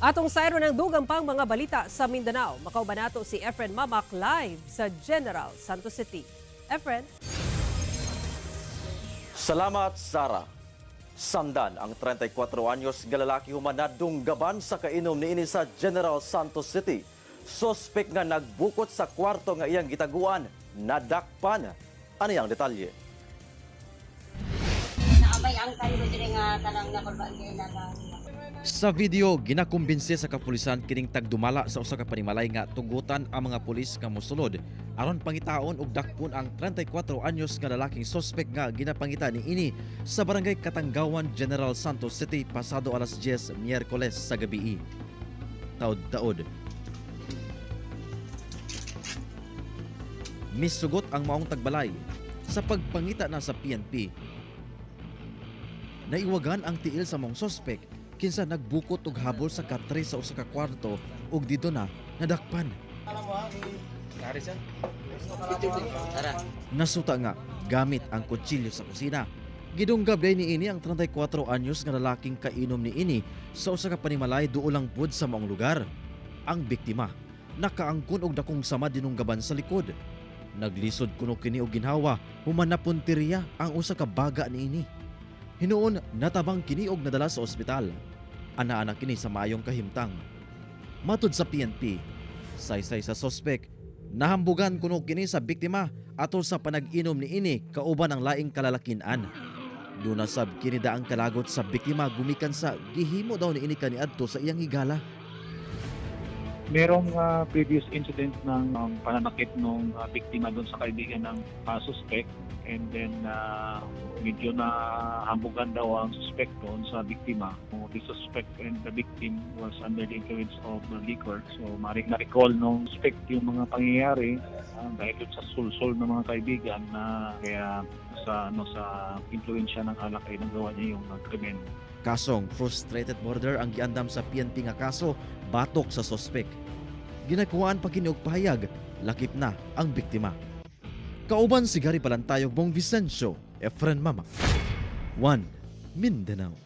Atong sayro ng dugang pang mga balita sa Mindanao. Makauban nato si Efren Mamac live sa General Santos City. Efren? Salamat, Sara. Samdan ang 34 anyos nga lalaki human nadunggaban sa kainom niini sa General Santos City. Suspek nga nagbukot sa kwarto nga iyang gitaguan, nadakpan. Ano yang detalye? Naabay ang kayo diri nga kanang nakulbaan kay naka. Sa video, ginakumbinsi sa kapulisan kining tagdumala sa usa ka panimalay nga tugutan ang mga pulis nga mosulod aron pangitaon og dakpon ang 34 anyos nga lalaking suspek nga ginapangita niini sa Barangay Katanggawan, General Santos City pasado alas 10 Miyerkules sa gabii. Taod-taod. Misugot ang maong tagbalay sa pagpangita na sa PNP. Naiwagan ang tiil sa maong suspek kinsa nagbukot og habol sa katre sa usa ka kwarto ug didto na nadakpan. Nasuta nga gamit ang kutsilyo sa kusina. Gidunggab day niini ang 34 anyos nga lalaking kainom niini sa usa ka panimalay duol lang pud sa maong lugar. Ang biktima nakaangkon og dakong sama dinunggaban sa likod. Naglisod kuno kini og ginhawa human napuntirya ang usa ka baga niini. Hinuon natabang kini og nadala sa ospital. Ana-ana kini sa maayong kahimtang. Matud sa PNP, saysay sa sospek, nahambugan kuno kini sa biktima atol sa panag-inom niini kauban ang laing kalalakinan. Duna sab kini daang kalagot sa biktima gumikan sa gihimo daw niini kaniadto sa iyang higala. Merong previous incident ng pananakit ng biktima doon sa kaibigan ng suspect and then medyo na hambugan daw ang suspect doon sa biktima. The suspect and the victim was under the influence of the liquor. So maring na-recall nung suspect yung mga pangyayari dahil doon sa sulsol ng mga kaibigan na kaya sa ano sa impluwensya ng alak ay nagawa niya yung krimen. Kasong frustrated murder ang giandam sa PNP nga kaso batok sa sospek. Ginakuhaan pa kini og pahayag, lakip na ang biktima. Kauban si Gary Palantayog, Bong Vicencio, Efren Mama. 1 Mindanao.